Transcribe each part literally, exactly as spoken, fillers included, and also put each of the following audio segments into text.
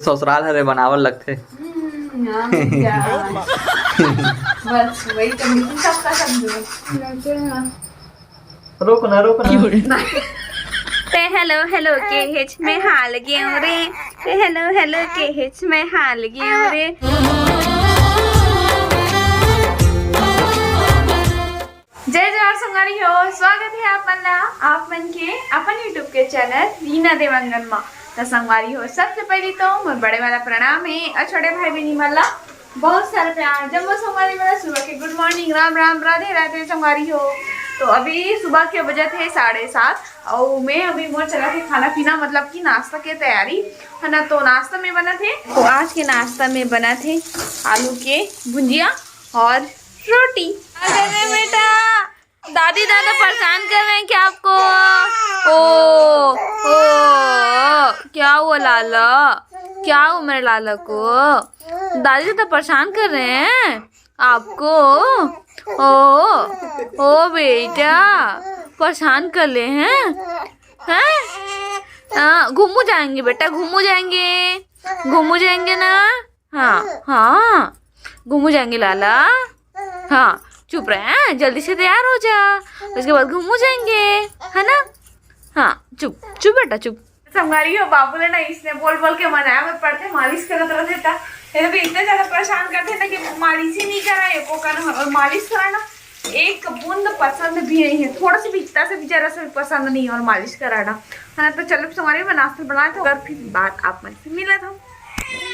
ससुराल हरे बनावल लगथे। हम्म, हाँ, भैया। बस वही कंडीशन सबका समझो। रुक ना, रुक ना। ते हेलो हेलो के हेच में हाल गेव रे। ते हेलो हेलो के हेच में हाल गेव रे। जय जोहार संगवारी हो, स्वागत है आप मन ला, आप मन के अपन YouTube के चैनल रीना देवांगन मा। त संगवारी हो, सबसे पहली तो मोर बड़े वाला प्रणाम है और छोटे भाई बहनी मन ला बहुत सारा प्यार। जम्मो संगवारी मन ला सुबह के गुड मॉर्निंग, राम राम, राधे राधे संगवारी हो। तो अभी सुबह के बजत है साढ़े सात और मैं अभी मोर चला के खाना पीना, मतलब कि नाश्ता के तैयारी है ना। तो नाश्ता में बना थे, तो आज के नाश्ता में बना थे आलू के भुंजिया और रोटी। आ गए बेटा, दादी दादा परेशान कर रहे हैं क्या आपको? ओ, ओ, क्या हुआ लाला? क्या हुआ मेरे लाला को? दादी दादा परेशान कर रहे हैं आपको? ओ, ओ बेटा, परेशान कर ले हैं, हैं? हाँ, घूमू जाएंगे बेटा, घूमू जाएंगे, घूमू जाएंगे ना। हाँ, हाँ, घूमू जाएंगे लाला। हाँ, चुप रहे, हैं? जल्दी से तैयार हो जा, उसके बाद घूमू जाएंगे, है ना? हाँ, चुप, चुप बेटा, चुप। संगवारी हो, बाबू ले ना इसने बोल बोल के मनाया में पड़ते, मालिश करत रहते था। ये तो इतने ज्यादा परेशान करते ना कि मालिश ही नहीं करा एको कन, और मालिश कराना एक बूंद पसंद भी नहीं है, थोड़ा सा भी, इतना से भी, जरा से भी पसंद नहीं है और मालिश कराना, है ना। तो चलो संगवारी, मैं नाश्ता बनाए तो और फिर बात आप मन से मिला था।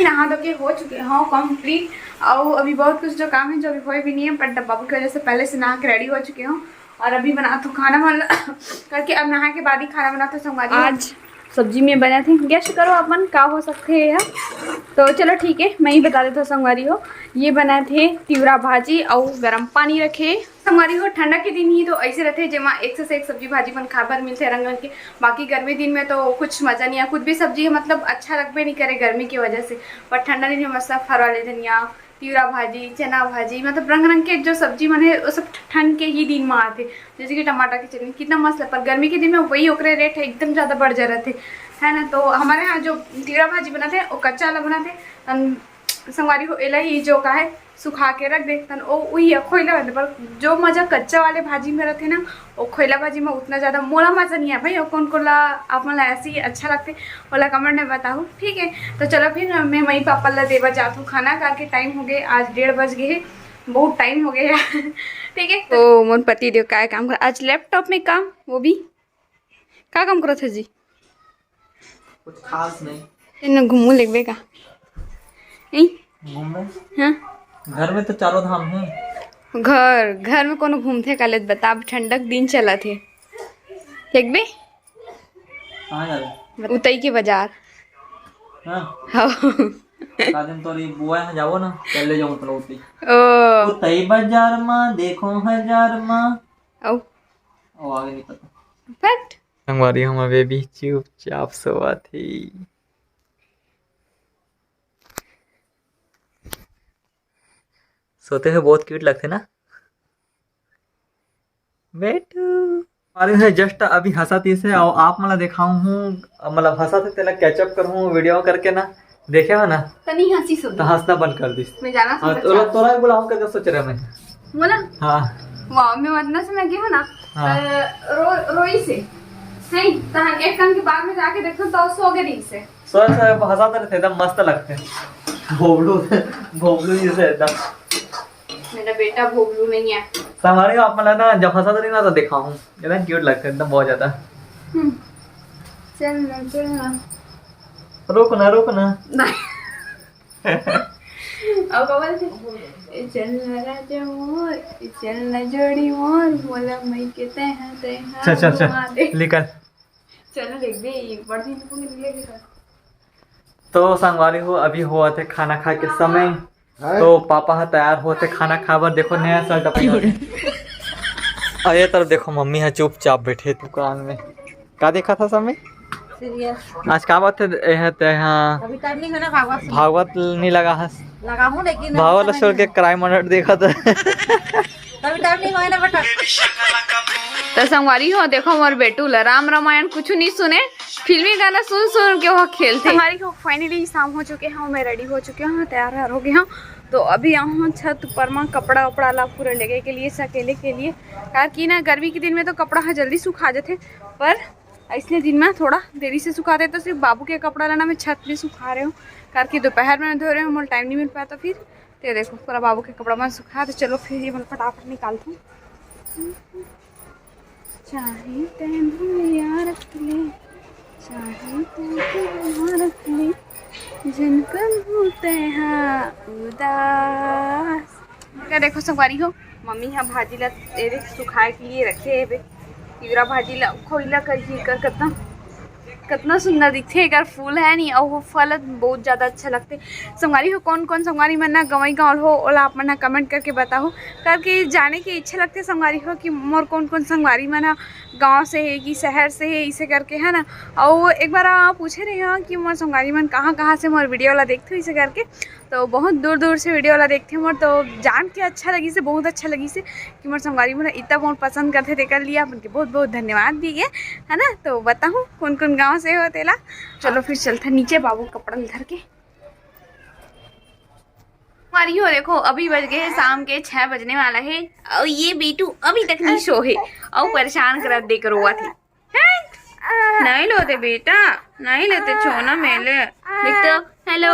नहा धो के हो चुके हो कंप्लीट, और अभी बहुत कुछ जो काम है जो अभी होए भी नहीं है, बट बाबू की वजह से पहले से नहा के रेडी हो चुके हो। और अभी बना तो खाना वाना करके अब नहा के बाद ही खाना बना तो संगवारी हो। आज सब्जी में बना थे, गेस करो अपन का हो सकते हैं यह। तो चलो ठीक है, मैं ही बता देता हूँ संगवारी हो। ये बना थे तिवरा भाजी और गरम पानी रखे। संगवारी हो, ठंडा के दिन ही तो ऐसे रहते जेमा एक से एक सब्जी भाजी मन खाए बर मिलते रंग रंग के। बाकी गर्मी दिन में तो कुछ मजा नहीं है, कुछ भी सब्जी है मतलब अच्छा लगबे नहीं करे गर्मी की वजह से। पर ठंडा दिन में मस्त फर वाले धनिया, तिवरा भाजी, चना भाजी, मतलब रंग रंग के जो सब्जी मन है वो सब ठंड के ही दिन में आते। जैसे कि टमाटर की चटनी कितना मस्त है, पर गर्मी के दिन में वही ओकरे रेट है एकदम ज्यादा बढ़ जा रहते, है ना। तो हमारे यहाँ जो तिवरा भाजी बनाते हैं वो कच्चा वाला बनाते हैं। अन संगवारी हो, एला ही जो का है सुखा के रख दे, तन ओ उही खोइला वाले, पर जो मजा कच्चा वाले भाजी में रहते ना, वो खोइला भाजी में उतना ज्यादा मोला मजा नहीं है भाई। और कौन कोला आप मन ला ऐसे ही अच्छा लगते, ओला कमेंट में बताओ, ठीक है। तो चलो फिर मैं मई पापा ला देवा जात हूँ खाना, काके टाइम हो गए, आज डेढ़ बज गए है, बहुत टाइम हो गए है। ठीक है, तो मोर पति देव काय काम कर, आज लैपटॉप में काम, वो भी का काम करत है जी? कुछ खास नहीं। इन्हें घूमू लेगबे का? ई? घूमे? हाँ। घर में तो चारों धाम है। घर, घर में कोनो घूमथे काले बता, अब ठंडक दिन चलत हे। लेगबे? कहाँ जाबे? उतई के बाजार। हाँ। हाँ। का दिन तोरी बुआ यहाँ जाओ ना, चल ले जाऊँ तोला उतई। ओ। उतई बाजार मा देखो हजार मा। आओ। ओ, आगे नहीं पता। फट। संगवारी हो, हमर बेबी चुपचाप सोवत हे। सोते हुए बहुत क्यूट लगथे ना बेटू। अरे है, जस्ट अभी हंसा तीस है और आप मला दिखाऊं हूँ, मतलब हंसा थे तेला कैचअप करूँ वीडियो करके ना, देखे हो ना? तनी हंसी सुन। तो हंसना बंद कर दिस। मैं जाना हाँ, सुन तोला, चाहती। तोला भी बुलाऊं करके सोच रहा मैं। बोला? हाँ। वाह, मैं वतना से मैं गई हूँ ना। हाँ। अ, रो, रोई से। नहीं, तहन एक कन के बाग में जाके देखो तो सो गई से। सो, सो, हंसात रहते, एकदम मस्त लगते। भोबलू, भोबलू जैसे एकदम। मेरा बेटा भोबलू नहीं है। संगवारी हो, आप मन ला ना जब हंसत रही ना तो देखा हूँ, एकदम क्यूट लगते हैं एकदम बहुत ज्यादा। हम्म। चल ना, चल ना। रुक ना, रुक ना। नहीं। अब का बोलते? ए, चल ना राजा मोर, ए, चल ना जोड़ी मोर, मोला मई के तैहा, तैहा चल, चल, चल, घुमा दे। निकल। चलो देख दे, एक बार दिन को मिल गया। तो संगवारी हो, अभी होवत हे खाना खाए के समय। हाँ। तो पापा ह तैयार होत हे खाना खाए बर। देखो नया शर्ट अपन। अरे तरफ देखो, मम्मी ह चुपचाप बैठे दुकान में। का देखत हस मम्मी? सीरियल। आज का बात है, यह ते हाँ। अभी टाइम नहीं है ना भागवत सुनने। भागवत नहीं लगा हस। लगा हूँ लेकिन भागवत अभी ला समय छोड़ के नहीं है। क्राइम मर्डर देखत। अभी टाइम नहीं है ना बेटा। तो संगवारी हो, देखो मोर बेटू ला राम रामायण कुछ नहीं सुने। फिल्मी गाना सुन सुन के वो खेलथे। हमारी को finally शाम हो चुके हैं, मैं ready हो चुके हूँ, तैयार वैयार हो गए हूँ। तो अभी यहाँ हूँ छत ऊपर में कपड़ा उपड़ा ला पूरा लेगे के लिए, सकेले के लिए, काबर कि ना गर्मी के दिन में तो कपड़ा ह जल्दी सुखा जाथे, पर ऐसने दिन में थोड़ा देरी से सुखाथे। तो सिर्फ बाबू के कपड़ा ला ना मैं छत में सुखा रहे हूँ, काबर कि दोपहर में धो रहे हूँ, मोला टाइम नहीं मिल पाया। तो फिर ते देखो पूरा बाबू के कपड़ा मन सुखा। तो चलो फिर ये मन फटाफट निकालते हैं। चाहे तैं भुइयां रख ले, चाहे तैं भुइयां रख ले, जन कभू तैं हा उदास। का देखो संगवारी हो, मम्मी हा भाजी ला ए देख सुखाए के लिए रखे हेबे। तिवरा भाजी ला खोइला कर ही कर कतना कतना सुंदर दिखथे। एकर फूल है नी, अउ वो फल बहुत ज्यादा अच्छा लगथे। संगवारी हो, कौन कौन संगवारी मन ना गंवई गाँव हो, ओला आप मन ना comment करके बताहू, करके जाने के इच्छा लगथे संगवारी हो कि मोर कौन कौन संगवारी मन ह गाँव से हे कि शहर से हे, इसे करके, है ना। अउ एक बार आ, पूछे रहे हो कि मोर संगवारी मन कहाँ कहाँ से मोर video ला देखथे, इसे करके। तो बहुत दूर दूर से video ला देखथे मोर, तो जान के अच्छा लगिस हे, बहुत अच्छा लगिस हे कि मोर संगवारी मन इतना मोर पसंद करथे, तेकर लिए आप मन के बहुत बहुत धन्यवाद भी है, है ना। तो बताहूँ कौन कौन गाँव से हो तेला। चलो फिर चलथे नीचे बाबू कपड़ा धर के। संगवारी हो देखो, अभी बज गए हैं शाम के छह बजने वाला है, और ये बेटू अभी तक नहीं सो है, और परेशान करत देख रोवत है। हैं? नहीं लोते बेटा, नहीं लोते, छोना मेले। देख तो, hello,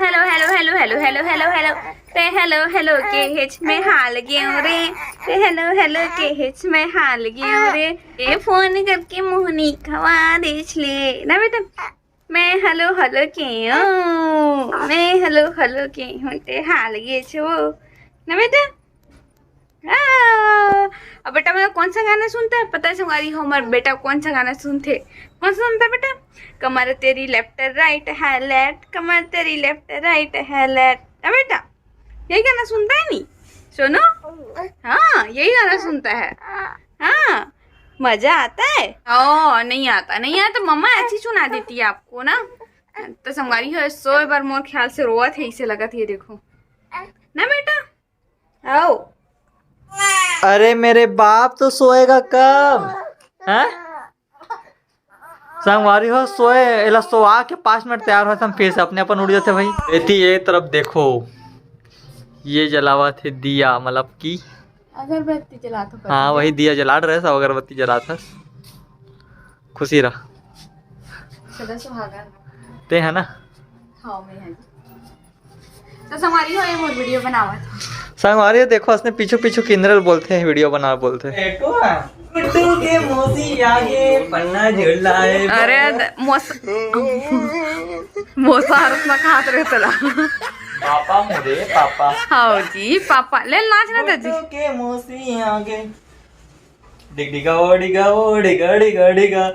hello, hello, hello, hello, hello, hello, hello। ते hello, hello के हेच में हाल गेव रे। ते hello, hello के हेच में हाल गेव रे। ए फोन करके मोहनी खवा देच ले ना बेटा। मैं hello, hello के हूँ, मैं hello, hello के हूँ, ते हाल गेच हो ना बेटा। आ, अब बेटा मेरा कौन सा गाना सुनता है पता है संगवारी हो? हमारा बेटा कौन सा गाना सुनथे, कौन सा सुनता है बेटा? कमर तेरी left right है left, कमर तेरी left right है left, ना बेटा? यही गाना सुनता है नी? सुनो, हाँ, यही गाना सुनता है। हाँ, मजा आता है। ओ, नहीं आता, नहीं आता, मम्मा ऐसी सुना देती है आपको ना। तो संगवारी हो, सोए बर मोर ख्याल से रोवत है, इसे लगत है, ये देखो ना बेटा। आओ। अरे मेरे बाप, तो सोएगा कब? हैं? संगवारी हो, सोए, एला सोआ के पाँच मिनट तैयार होत हम, फिर से अपने अपन उठ जाते भाई। बेटी, ये तरफ देखो, ये जलावत है दिया, मतलब कि अगरबत्ती जलात हो। हाँ, वही दिया जलात रहे, सब अगरबत्ती जलात हस। खुशी रह। सदा सुहागन। ते है ना? हाँ, मैं है। तो संगवारी हो, ये मोर video बनावत है। संगवारी हो, देखो, उसने पीछू पीछू किंदरल बोलते हैं, video बना बोलते हैं। गुड्डू के मौसी आगे पन्ना झुलाए। अरे, द-, मोस-, मोसा हरत ना खात रहे तला। पापा मोरे, पापा। हाँ जी, पापा। ले नाच ना दादी। गुड्डू के मौसी आगे। डिग डिगा ओ डिगा ओ डिगा डिगा डिगा।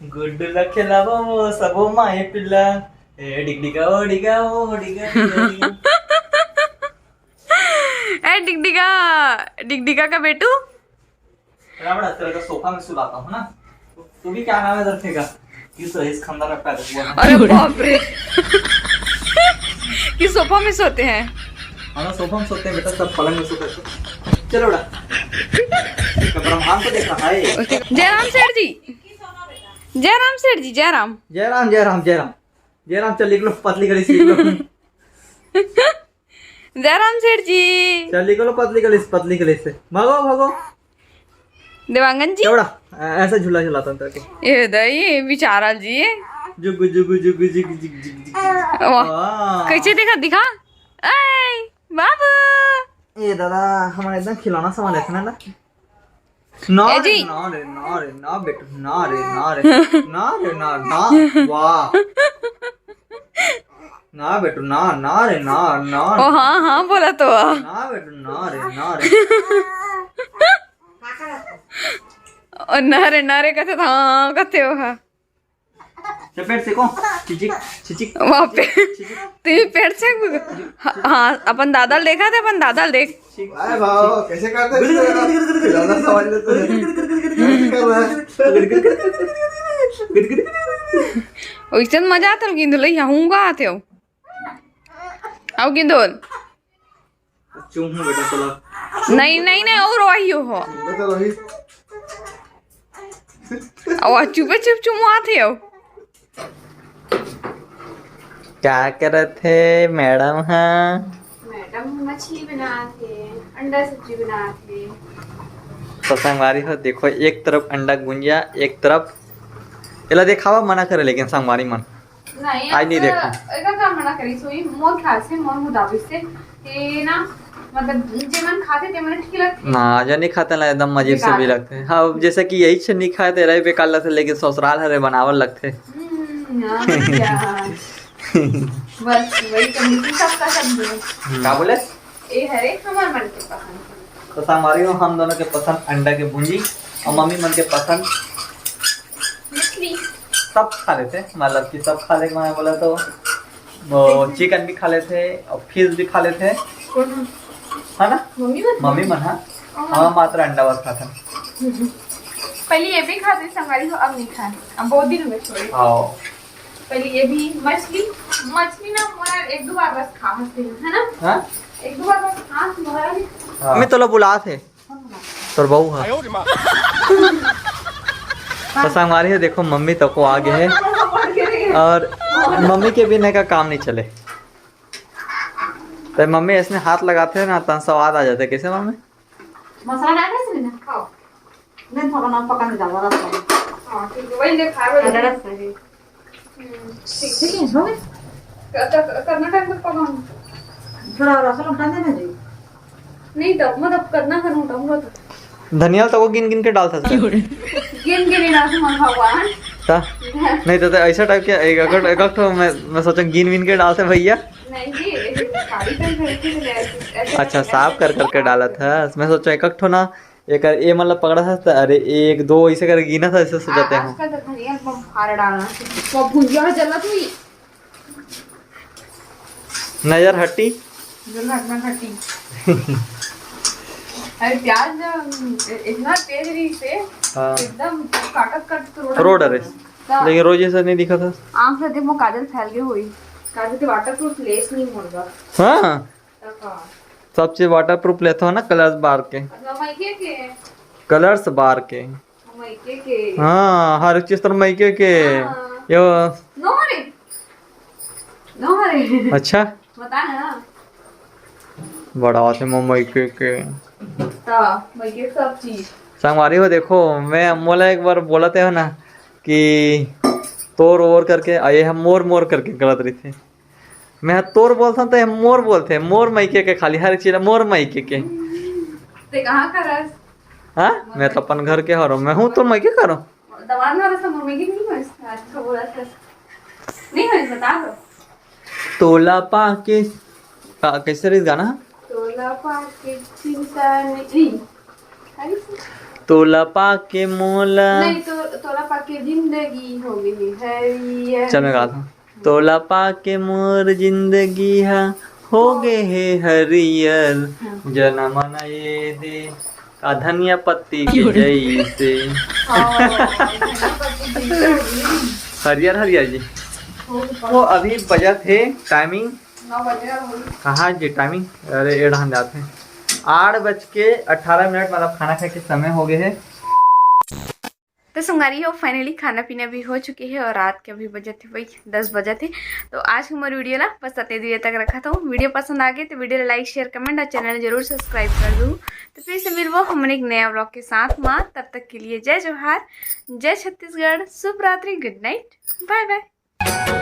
गुड्डू ला खेलावा वो सबो माए पिल्ला। ए डिग डिगा ओ डिगा ओ डिगा डिगा डिगा। ए डिगडिगा, डिगडिगा का बेटू। रावण, तेरे का सोफा में सुलाता हूँ ना। तू भी क्या नाम है रखे का? क्यों तो इस खानदान में पैदा हुआ है। अरे बाप रे। किस सोफा में सोते हैं? हम लोग सोफा में सोते हैं बेटा, सब पलंग में सोते हैं। चलो बेटा। तो ब्रह्मांड को देखा है। जयराम सेठ जी, जयराम सेठ जी, जयराम। जयराम, जयराम, जयराम। जयराम, चल निकलो, पतली गली से निकलो। जयराम सेठ जी। चल निकलो पतली गली से, पतली गली से। भागो, भागो। देवांगन जी। चौड़ा, ऐसा झूला झुलाता हूँ तेरे को। ए दई, बेचारा जी। जुगु, जुगु, जुगु, जुगु, जुगु, जुगु, जुगु। वाह। वाह। कैसे देखा, दिखा। ए, बाबू। ए दादा, हमारा एकदम खिलौना सामान रखना ना। ना ए रे, जी। ना रे, ना रे, ना बेटू, ना रे, ना रे, ना रे, ना, ना, वाह। ना बेटू, ना, ना रे, ना, ना। ओ हाँ, हाँ, बोला तो। ना बेटू, ना रे, ना रे। ओ ना रे, ना रे कहते था, हाँ, कहते हो, हाँ। चपेट से को, चिचिक, चिचिक। वहाँ पे। चिचिक। तू भी पेट से, हाँ, हाँ, अपन दादा ल देखा थे, अपन दादा ल देख। अरे बाबा, कैसे करते हैं इसको? ज्यादा समझ लेते हैं। कैसे कर रहा है? वैसे मजा आता है, गिंदो ले, यहाँ हूँगा आते हो। आओ गिंदोल। चूम हूँ बेटा, चला। नहीं, नहीं, नहीं, और वही हो। बेटा वही। अउ आज चुपे चुप चुमवात हे अउ। का करत हे मैडम हा? मैडम मछली बनात हे, अंडा सब्जी बनात हे। तो संगवारी हो, देखो, एक तरफ अंडा गुंजिया, एक तरफ एला देखावा मना करे, लेकिन संगवारी मन नहीं, आज नहीं एकर, देखो। एकर का मना करी, सोई मोर ख्याल से, मोर मुताबिक से, कि ना, मतलब, जे मन खाथे, ते मन ठीक लगथे। ना, जो नहीं खाथे ना, एकदम अजीब से बेकार। भी लगथे। हाँ, जैसे कि यही छे नहीं खाए, तेरा ही बेकार लगथे, लेकिन ससुराल हरे बनावल लगथे। हम्म, हाँ, भैया। बस, वही condition सबका सब में। हम्म। का बोले? ए हरे हमार मन के पसंद। तो संगवारी हो, हम दोनों के पसंद अंडा के भुंजी और मम्मी मन के पसंद मछली। सब खा लेथे, मतलब कि सब खा ले, मैं बोला तो वो चिकन भी खा लेथे और फिश भी खा लेथे, कौन? है ना? मम्मी मन? मम्मी मन, हाँ। हाँ। हम मात्र अंडा बस खाथन। पहले ये भी खाते संगवारी हो, अब नहीं खाए, अब बहुत दिन हो गए छोड़े। हाँ। पहले ये भी मछली, मछली ना मोला एक दो बार बस खा हंसते हैं, है ना? हाँ? एक दो बार बस खा मोला भी। हाँ। मैं तोला बुलात हे। तोर बहू हा। तो संगवारी हो, देखो, मम्मी तको आ गे हे और मम्मी के बिना का काम नहीं चले। तो मम्मी ऐसने हाथ लगाथे ना, तन स्वाद आ जाथे। कैसे मम्मी? मसाला डाल दे इसमें ना। खाओ। नहीं, थोड़ा ना पका नहीं जावा, रस है। हाँ, ठीक है, वही ले खाए, वही ले। रस है। हम्म, ठीक। ठीक है, हो गया? क-, क-, करना टाइम तक पकाऊँ। थोड़ा रस डाल देना जी। नहीं, तब मतलब करना करूँ, तब मत। धनिया तको गिन गिन के डालथस। गिन गिन ही डालथस, मन भगवान। ता? नहीं तो, तो ऐसा टाइप के एक, एक, एक ठो मैं, मैं सोचा गिन विन के डालथे भैया। नहीं जी, ये साड़ी पहन के रखी थी, ऐसे, ऐसे अच्छा, करके, साफ कर करके डालथस। मैं सोचा एक, एक ठो ना, एकर ए मतलब पकड़ा था, त अरे एक, दो ऐसे करके गिना था, ऐसे सोचाते हैं। आजकल तो धनिया बहुत फाड़ डालना, वो भुंजिया में जलत हुई। नजर हटी। दुर्घटना घटी। अरे प्याज ना इतना तेज रही से, हाँ। एकदम काटत काटत रोड रोड अरे। हाँ। लेकिन रोज ऐसा नहीं दिखा था। आँख से देखो काजल फैल गई हुई। काजल के वाटरप्रूफ लेस नहीं होगा। हाँ। तब हाँ। सब चीज वाटरप्रूफ लेते हो ना, कलर्स बार के। अच्छा, मैं के के? कलर्स बार के। मइके के। हाँ, हर एक चीज तो मइके के। हाँ। यो। नो रे। नो रे। अच्छा। बता ना। बड़ा बात है, मइके के। ता, मइके सब चीज। संगवारी हो, देखो, मैं मोला एक बार बोलत हे ना कि तोर ओर करके, आ ये हम मोर मोर करके गलत रहिथे। मैं ह तोर बोलथन, त मोर बोलथे। मोर मइके के खाली, हर चीज मोर मइके के। ते कहाँ का रस? हाँ, मैं तो अपन घर के हरो, मैं हूँ तो मइके करो। दवान वाला सब मम्मी की नहीं होइस, आज का बोला था। नहीं होइस, बता दो। तोला पाके, का, कैसे रहिस गाना? तोला पाके चिंता नहीं, नहीं। अरे से- तोला पाके मोला। नहीं, तो, तोला पाके जिंदगी हो गई हरियर। चल, मैं गाता हूँ। तोला पाके मोर जिंदगी हा हो गे हे हरियर, हाँ। जनम न ये दे का धनिया पत्ती के जैसे। हाँ, धनिया पत्ती के जैसे। हरियर हरियर जी। हो गया। तो अभी बजत हे टाइमिंग। नौ बजे और हो गई। कहाँ जी टाइमिंग? अरे, एढ़ हम जाते हैं। आठ बज के अठारह मिनट, मतलब खाना खाए के समय हो गए है। तो संगवारी हो, finally खाना पीना भी हो चुके हे और रात के अभी बजत हे भाई दस बजत हे। तो आज के मोर video ला बस अतने दूर तक रखत हूँ। Video पसंद आ गे तो video ला like, share, comment और channel जरूर subscribe कर दू। तो फिर से मिलबो हमन एक नया vlog के साथ मा। तब तक के लिए जय जोहार, जय छत्तीसगढ़, शुभ रात्रि, good night, bye bye।